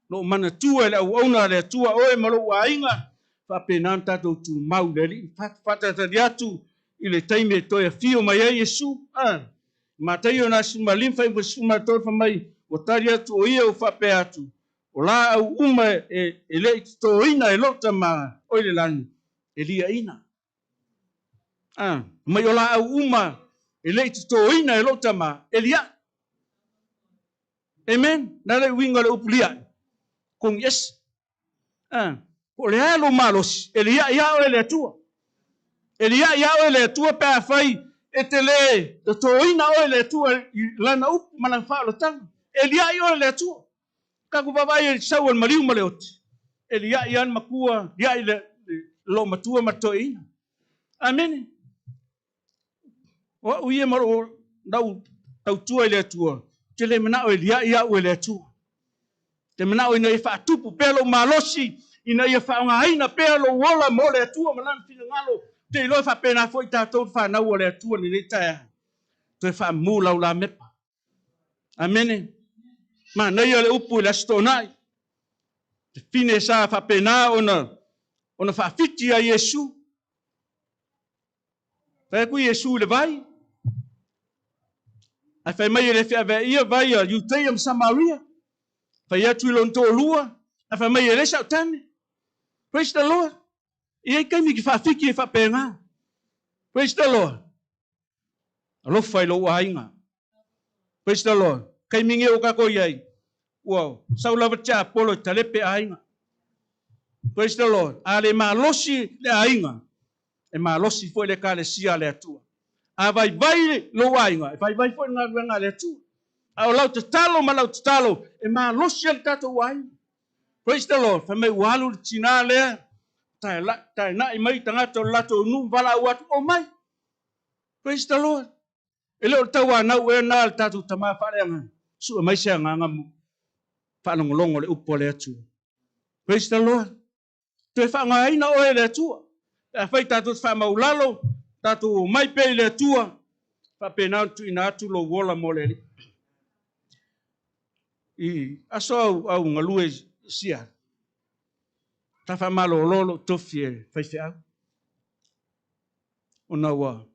Lou manatua e le auauna a le Atua oe ma lou aiga, faapena ona tatou tumau i le Alii, faatatali atu i le taimi e toe afio mai ai Iesu. A, Mataio na 15 fuaiupu 13 fai mai, Ua tali atu o ia ua faapea atu, O laau uma e le i totoina e lou Tama o i le lagi, e liaina. A, mai o laau uma e le i totoina e lou Tama, e lia'i. Amen. Na le uiga o le upu lia'i, kogi ese. A, po o le a lou malosi, e lia'i lava oe e le Atua. E lia'i lava oe e le Atua pe afai e te le totoina oe e le Atua i Lana upu ma Lana faaolataga. E lia'i oe e le Atua. Tatou vaavaai i le sau o le maliu ma le oti, e lia'i lava le matua, lia'i le loomatua ma le toeaina. Amene. O a'u ia ma lou lau tautua i le Atua, ou te le manao e lia'i a'u e le Atua. Ou te manao ina ia faatupu pea lou malosi, ina ia faaaogaina pea lou ola mo le Atua ma Lana finagalo. Ou te iloa e faapena foi tatou le fanau a le Atua i lenei taeao. Toe faamumu lau lamepa. Amene. Manaia le upu i le Aso Toonai. Te fine sa faapena ona faafiti a Iesu. Fai atu Iesu i le vai, ae fai mai e le feaveaia vai a Iuteia ma Samaria. Fai atu i lona toalua, ae fai mai e leai sau tane. Praise the Lord. E i ai taimi ki faafiki e faapena. Praise the Lord. Alofa i lou aiga. Praise the Lord. Taimi nei o tatou i ai. Ua sau lava tiapolo e talepe aiga. Praise the Lord. A le malosi le aiga, e malosi foi le Ekalesia a le Atua. A vaivai lou aiga, e vaivai foi le galuega a le Atua. A o lau tatalo ma lau tatalo, e malosi ai le tatou aiga. Praise the Lord. Fai mai ua alu le tinā lea, taenai mai tagata o le latou nuu, valaau atu, omai. Praise the Lord. E le o le tauanau ea lena a le tatou Tama faaleagaga? Sue mai se agaga faalogologo i le upu a le Atua. Praise the Lord. Toe faaaogaina oe e le Atua. Pe afai tatou te faamaulalo, tatou omai pea i le Atua, faapena ona tuuina atu lou ola mo le Alii. I aso au, au galue i sia, ta faamalolo lou tofi e faifeau, ona ua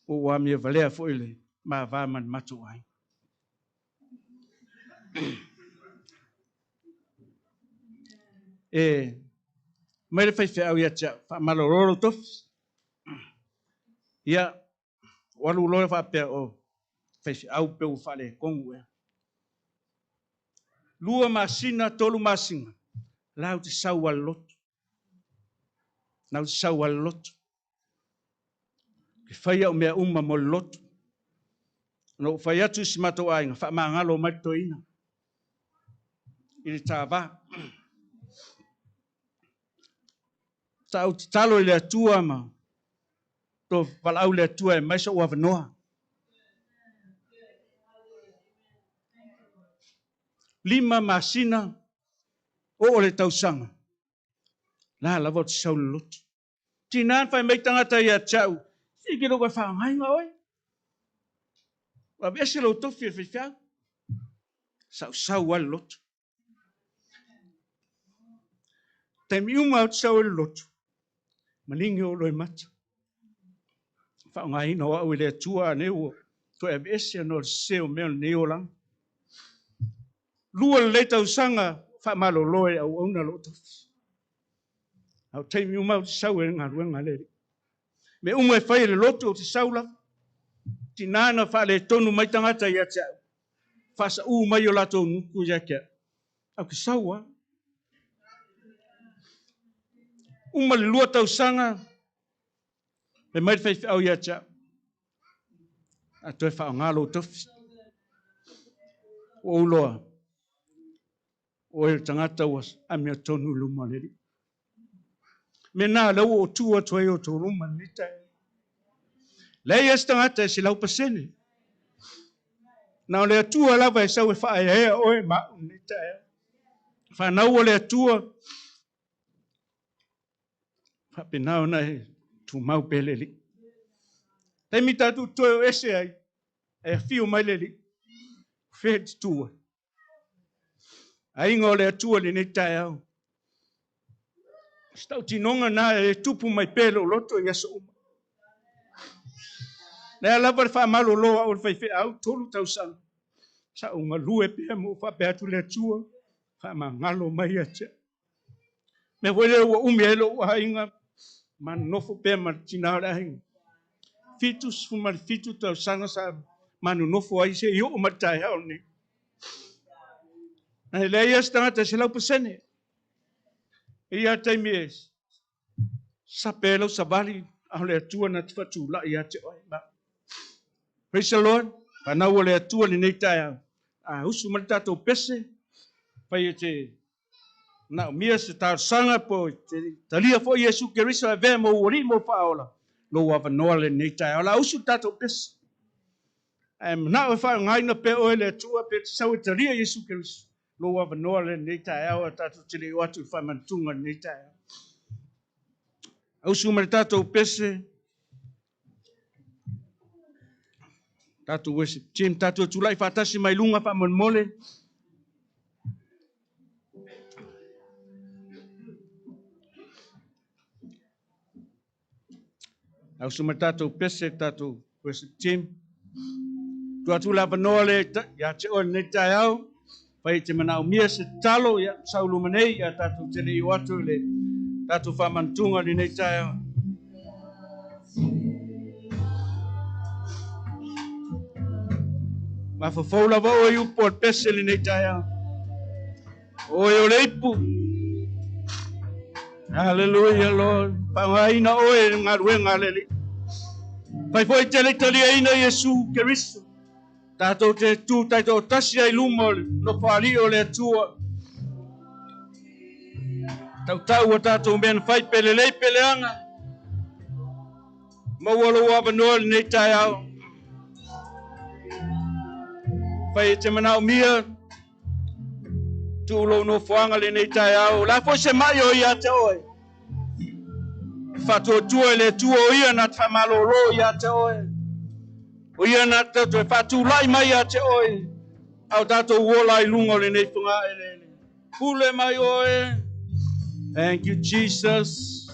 Ua amia valea foi le ma va ma le matou aiga. E mai le faifeau ia te au, faamalolo lou tofi. Ia, ua alu loa faapea, o faifeau pe ua faaletonu ea. 2 masina, 3 masina, la ou te sau lava i le lotu. La ou te sau lava i le lotu. Ke fai au mea uma mo le lotu. Na ou fai atu i si matou aiga, faamagalo mai le toeaina i le tāvā. Sa ou tatalo i le Atua ma to valaau le Atua e mai so'u avanoa. 5 masina oo le tausaga, la lava ou te sau i le lotu. Tina na fai mai tagata ia te au, se i ke lou faaaogaina oe. Ua aveese lou tofi e le faifeau. Sausau lava le lotu. Taimi uma ou te sau ai le lotu, maligi ou loimata. Faaaogaina o au e le Atua a nei ua toe aveese ona o le sese o mea o lenei olaga. 2 lelei tausaga faamalolo e auauna lou tofi. A o taimi uma ou te sau ai le galuega a le Alii. Mea uma e fai e le lotu ou te sau lava. Tina na faaletonu mai tagata ia te au. Faasaū mai o latou nuku ia te au. Au te sau lava. Uma le 2 tausaga, fai mai le faifeau ia te au. A toe faaaoga lou tofi. Ua ou iloa, o oe o le tagata ua amiotonu i luma o le Alii. Mea na lea ua ou tu atu ai i outou luma i lenei taeao. Leai lava se tagata e 100%. Na o le Atua lava e sau e faaeaea oe ma au i lenei taeao. Fanau o le Atua, faapena ona e tumau pea le Alii. Taimi tatou toe o ese ai, e afio mai le Alii, fea e te tu ai. Aiga o le Atua i lenei taeao. O se tautinoga na e tupu mai pea i lou loto i aso uma. Lea lava le faamalolo au o le faifeau, 3 tausaga. Sa ou galue pea ma ou faapea atu le Atua, faamagalo mai ia te au. Mea foi lea ua umi ai lou aiga, ma nonofo pea ma le tina o le aiga. 77 tausaga sa ma nonofo ai se i oo mai le taeao lenei. E leai lava se tagata e 100%. E i ai taimi e sape ai lau savali, a o le Atua na te faatulai ia te oe. Praise the Lord. Fanau o le Atua lenei taeao. A usu mai le tatou pese, fai e te naomia se talosaga po te talia foi Iesu Keriso e avea mo ou alii mo faaola, lou avanoa lenei taeao. La usu le tatou pese. Ae manao e faaaogaina pea oe le Atua pe te sau e talia Iesu Keriso. Lou avanoa lenei taeao a tatou te le o atu i le faamanatuga lenei taeao. Ausu mai le tatou pese. Tatou worship team, tatou tulai faatasi mai luga faamolemole. Ausu mai tatou pese, tatou worship team. Tuu atu le avanoa le ia te oe lenei taeao. Fai te manaomia se tatalo, ia sau luma nei, ia tatou te le i o atu i le tatou faamanatuga lenei taeao. Mafafou lava oe i upu o le pese lenei taeao. Oe o le ipu. Hallelujah, Lord. Faaaogaina oe i le galuega a le Alii. Fai foi te le i taliaina Iesu Keriso. Tatou te tu taitoatasi ai luma o le nofoalii o le Atua. Tautau a tatou mea na fai pe lelei pe leaga. Maua lou avanoa lenei taeao. Fai e te manaomia tuu lou nofoaga lenei taeao. O le a foi se mai o ia te oe. E faatuatua i le Atua o ia na te faamalōlō ia te oe. O ia na te toe faatulai mai ia te oe. A o tatou ola i luga o lenei fogaeleele. Pule mai oe. Thank you, Jesus.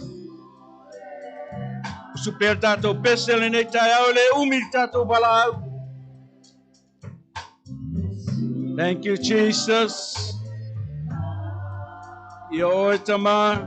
Usu pea le tatou pese lenei taeao e le umi le tatou valaau. Thank you, Jesus. Ia oe tama.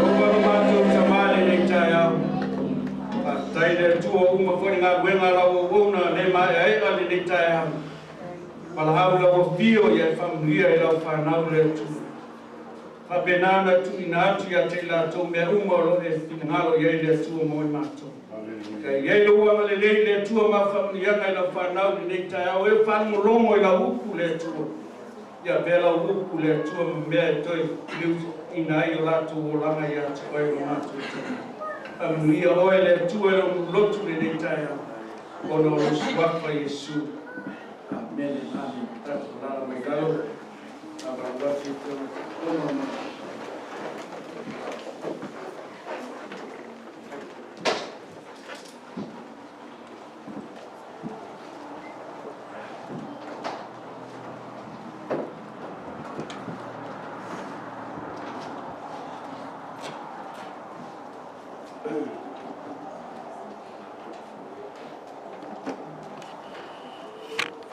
Ieova lo matou Tama lenei taeao. Faafetai i le Atua ua uma foi le galuega a lau auauna le maeaea lenei taeao. Valaau lau afio ia e faamanuia i lau fanau le Atua. Faapena ona tuuina atu ia te i latou mea uma o lo o e finagalo i ai le Atua mo i matou. Ka i ai lou agalelei le Atua ma faamanuiaga i lau fanau lenei taeao, e faalogologo i lau upu le Atua. Ia avea lau upu le Atua ma mea e toe liuina ai o latou olaga ia te oe lo matou Tama. Faamanuia oe le Atua i lou lotu lenei taeao, ona o lou suafa Iesu. Amene, amene. Tatou alaala mai lalo, faaavalu atu i tona ono ma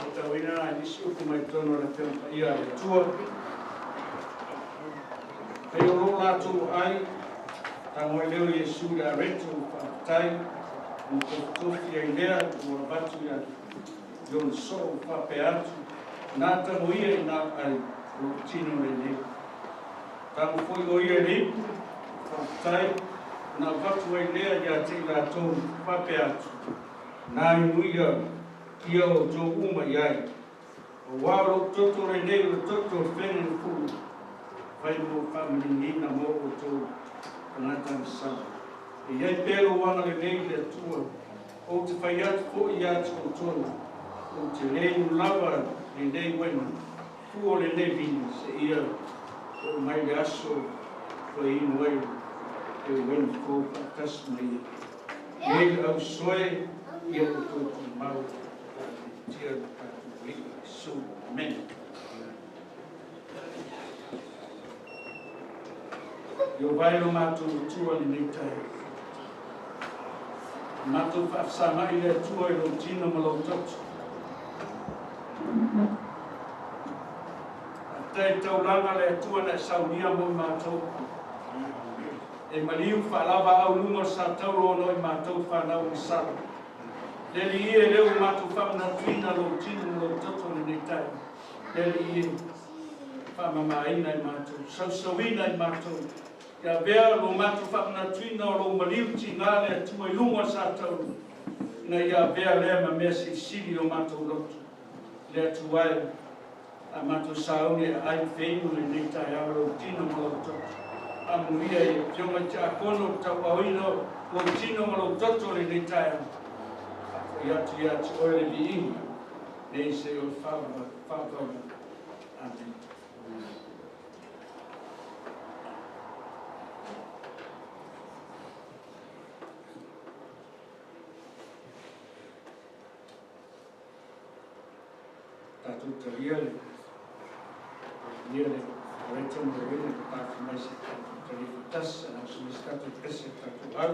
Faitauina nai nisi upu mai totonu o le Afioga Paia a le Atua. Pei o lo latou ai, tago ai lea o Iesu i le areto ua faafetai, ua tofitofi ai lea ua avatu ia i ona soo ua faapea atu, na tago ia i na ai o lou tino lenei. Tago foi o ia i le ipu, faafetai, ona avatu ai lea ia te i latou faapea atu, na inu ia ia outou uma i ai. Aua o lou toto lenei o le toto o le fega na fuu fai mo faamaliliina mo outou tagata agasala. E i ai pea lou agalelei i le Atua, ou te fai atu foi ia te outou, ou te le inu lava lenei uaina fua o lenei vini seia Oo mai le aso toe inu ai le uaina fou faatasi ma ia. Nei le ausoe ia ua toe tumau faafetia lo tatou Alii Iesu. Amene. Ieova e lo matou Atua i lenei taeao. Matou faafesaga'i le Atua i lou tino ma lou toto. Faafetai i le taulaga a le Atua na e saunia mo i matou. E maliu faalavaau luga o le satauro ona o i matou fanau agasala. Le Alii e, lea ua matou faamanatuina lou tino ma lou toto i lenei taeao. Le Alii e, faamamaina i matou, sausauina i matou, ia avea lo matou faamanatuina o lou maliu tiga le Atua i luga o le satauro, ina ia avea lea ma mea silisili o matou loto. Le Atua e, a matou sauni e aai feinu lenei taeao lou tino ma lou toto. Faamanuia i afioga i tiakono o le tauaoina o lou tino ma lou toto lenei taeao. Faafoi atu ia te oe le viiga, nei seia o le faavavau. Amene. Tatou talia le ia le areta ma le uaina ka tafi mai se tatou talia faatasi ana uso mai se tatou pese tatou au.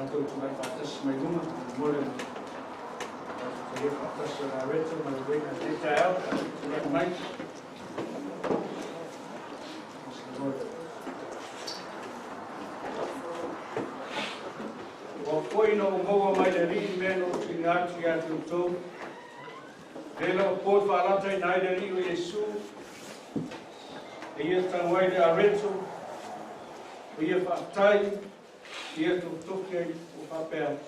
Tatou tulai faatasi mai luma, mo le tatou talia faatasi o le areto ma le uiga i lenei taeao, tatou tulai mai. Praise the Lord. Ua foi na ou maua mai le Alii mea na ou tuuina atu ia te outou. Le la o po e faalataina ai le Alii o Iesu, e ia tago ai le areto, o ia faafetai, ia tokitoki ai o faapea atu.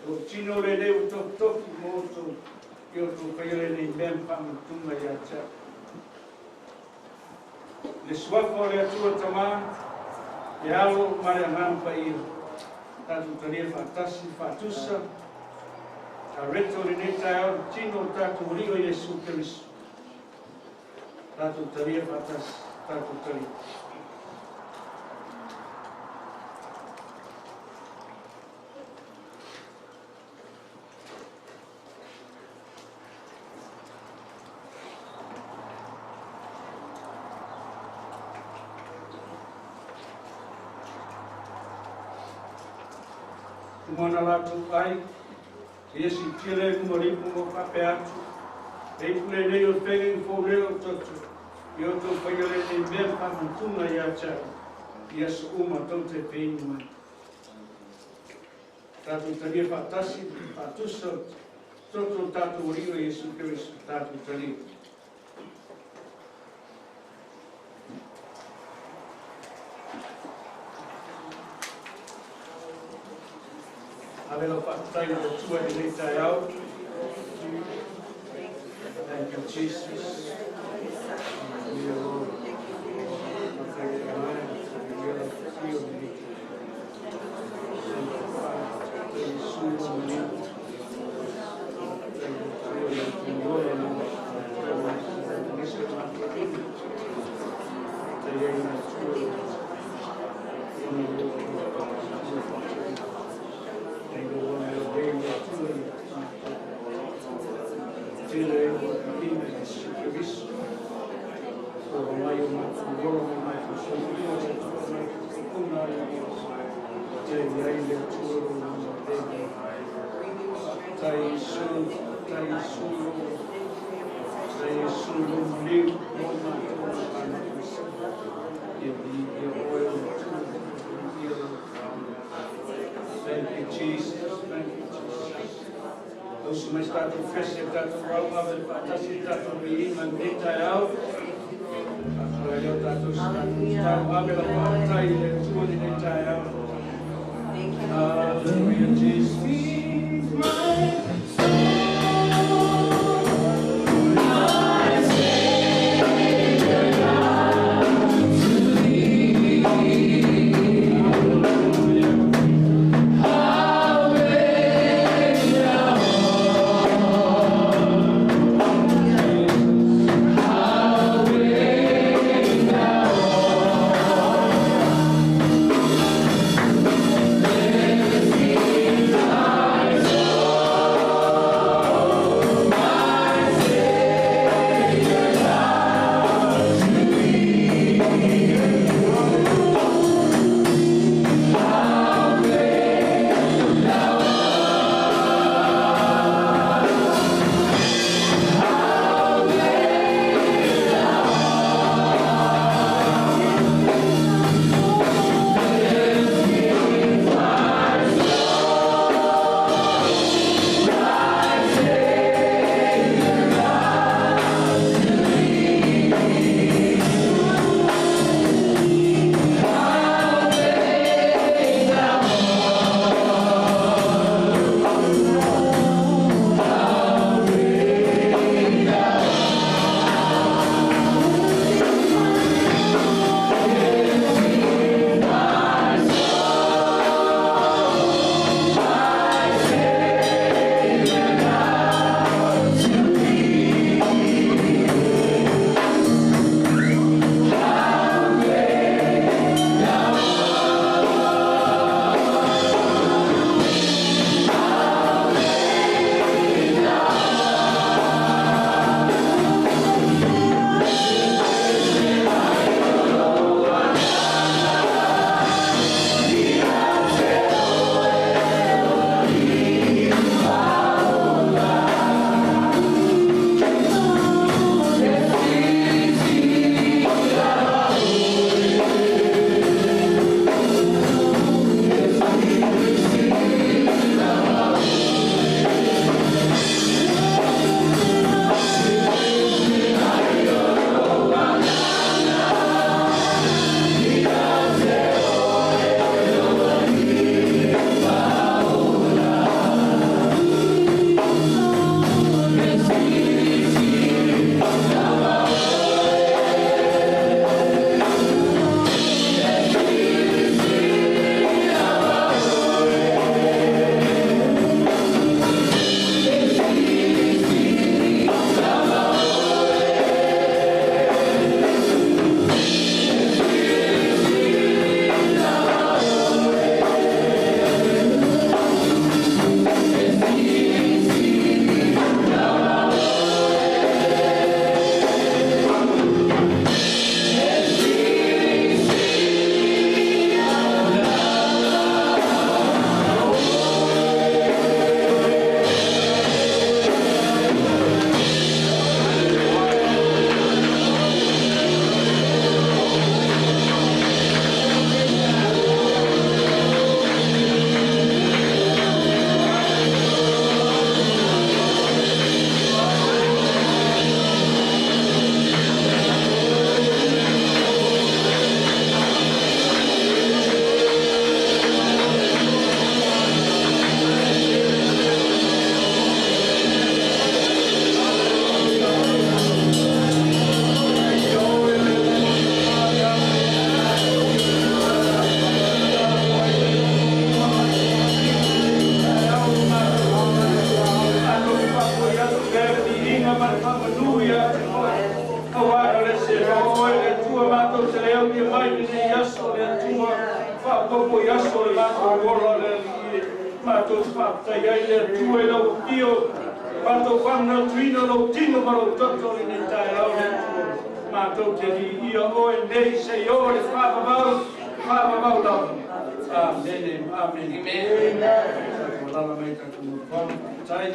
Lou tino lenei ua tokitoki mo outou, ia outou faia lenei mea ma faamanatuga ia te au. Le suafa o le Atua Tamā, le Alo ma le Agaga Paia, tatou talia faatasi faatusa, areto lenei taeao le tino o tatou Alii o Iesu Keriso. Tatou talia faatasi, tatou talia. Uma ona latou ai, ia siitia lea i luma o le ipu ma faapea atu, Le ipu lenei o le feagaiga fou lea o toto, ia outou faia lenei mea ma faamanatuga ia te au, i aso uma tou te feinu ai. Tatou talia faatasi, faatusa toto o tatou Alii o Iesu Keriso, tatou talia. Ave lau faafetai i le Atua i lenei taeao. Thank you, Jesus. Hallelujah, Lord. Thank you, Lord. Thank you, Father. Thank you, Jesus. Thank you, Jesus. Tausi mai se tatou fese o tatou rauga ave le faatasi i tatou viiga i lenei taeao. Faatala ai o tatou tatalo ave lau faafetai i le Atua i lenei taeao. Hallelujah, Jesus. faaopoopo i aso o le matou ola le Alii e. Matou te faafetai ai le Atua i lau afio, matou faamanatuina lou tino ma lou toto i lenei taeao le Atua. Matou te viia oe nei seia oo i le faavavau, faavavau lava. Amene, amene. Amen. Tatou alaala mai tatou nofoaga, faafetai.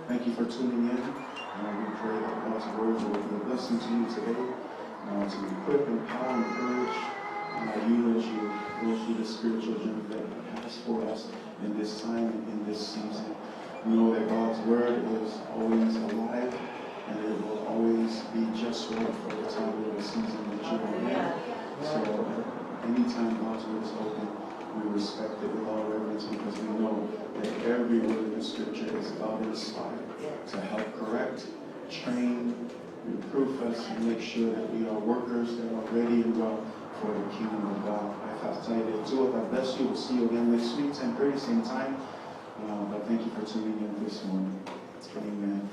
Thank you for tuning in. We pray that God's words will be a blessing to you today, to equip, empower, encourage you as you go through the spiritual journey that He has for us in this time and in this season. Know that God's word is always alive and it will always be just right for the time and the season that you are in. So anytime God's word is open, we respect it with all reverence because we know that every word in the scripture is God inspired to help correct, train, reproof us, and make sure that we are workers that are ready and well for the kingdom of God. God bless you. We'll see you again next week, 10:30, same time. But thank you for tuning in this morning. Amen.